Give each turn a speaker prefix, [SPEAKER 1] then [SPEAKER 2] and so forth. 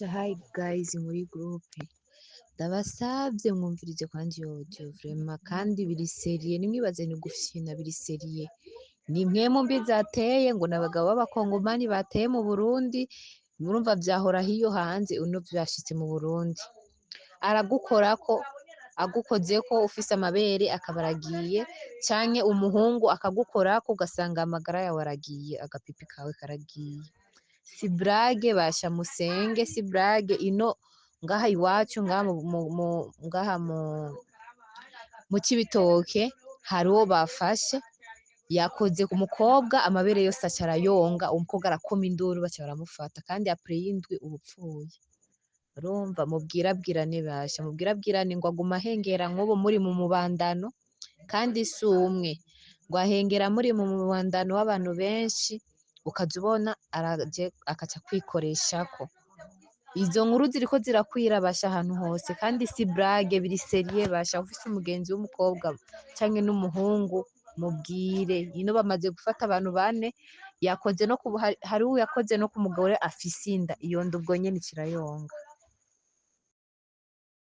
[SPEAKER 1] Basha, hi guys muri groupe, ndabasavye mwumvirize kwanje iyo audio vraiment, kandi biri sérieux. Nimwibaze ni gufyina, biri sérieux. Ni mpwemu mbi zateye, ngo n'abagabo b'abakongomani bateye mu Burundi. Murumva vyahora hiyo hanze, uno vyashitse mu Burundi. Aragukorako, agukozeko ufise amabere akaba aragiye, canke umuhungu akagukorako ugasanga amagara yawe aragiye, agapipi kawe karagiye. Si blague basha, musenge, si blague. Ino ngaha iwacu, ngaha ngaha mu Cibitoke, hari uwo bafashe yakoze ku mukobwa, amabere yose aca arayonga, umukobwa arakoma induru, baca baramufata. Kandi après y'indwi uba upfuye. Urumva, mubwirabwirane basha, mubwirabwirane. Ngo aguma ahengera nk'ubu muri mu mubandano, kandi si umwe, ngo ahengera muri mu mubandano w'abantu benshi, ukaza ubona araje akaca kwikoreshako. Izo nkuru ziriko zirakwira basha ahantu hose, kandi si blague, biri sérieux basha. Ufise umugenzi w'umukobwa canke n'umuhungu, mubwire. Ino bamaze gufata abantu bane yakoze no ku, hari uwo yakoze no ku mugore afise inda. Iyo nda ubwo nyene icirayonga.